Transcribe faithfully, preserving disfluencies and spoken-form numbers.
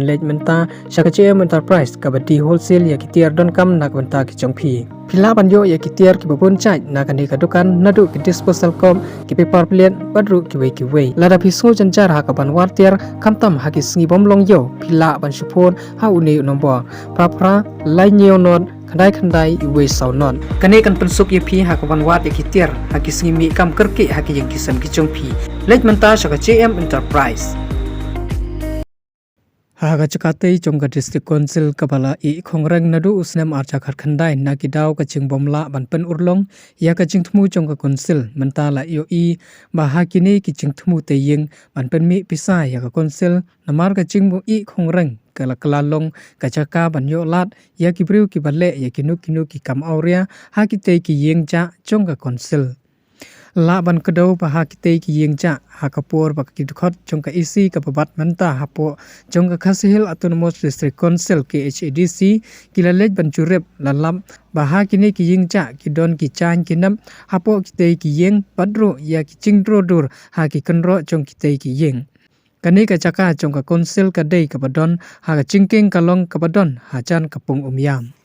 Leit mynta sha ka J M Enterprise kaba die wholesale ïa ki tiar donkam na ka bynta ki jong phi. Phi lah ban ïoh ïa ki tiar kiba bun jait na kane ka dukan, naduh ki disposal cup, ki paper plate bad ruh kiwei kiwei. Lada phi sngew jynjar ha kaban wad tiar, khamtam ha ki sngi bym long ïew, phi lah ban shu phone ha une u nombor: phra phra lai hynñiew nod khyndai khyndai wei saw nod. Kane kan pynsuk ïa phi ha kaban wad ïa ki tiar ha ki sngi mih kam kyrkieh ha ki ïing ki sem ki jong phi. Leit mynta sha ka J M Enterprise. Ha ka jaka tei jong ka District Council kaba la ieh khongreng naduh u snem arhajar khatkhyndai na ki daw ka jingbym lah ban pynurlong ïa ka jingthmu jong ka Council, mynta la ïohi ba ha kine ki jingthmu tei ïing ban pynmih pisa ïa ka Council namar ka jingmih khongreng ka la kylla long ka jaka ban ïoh lad ïa ki briew kiba leh ïa kino kino ki kam awria ha kitei ki ïing jah jong ka Council. Lah ban kdew ba ha kitei ki ïing jah, ha ka por ba ki dkhot jong ka E C kaba bat mynta hapoh jong ka Khasi Hills Autonomous District Council, K H A D C, ki la leit ban jurip, la lap ba ha kine ki ïing jah ki don ki jaiñ ki nep hapoh kitei ki ïing bad ruh ïa ki jingdro dur ha ki kynroh jong kitei ki ïing. Kane ka jaka jong ka Council ka dei kaba don ha ka jingkieng, ka long kaba don hajan ka pung Umiam.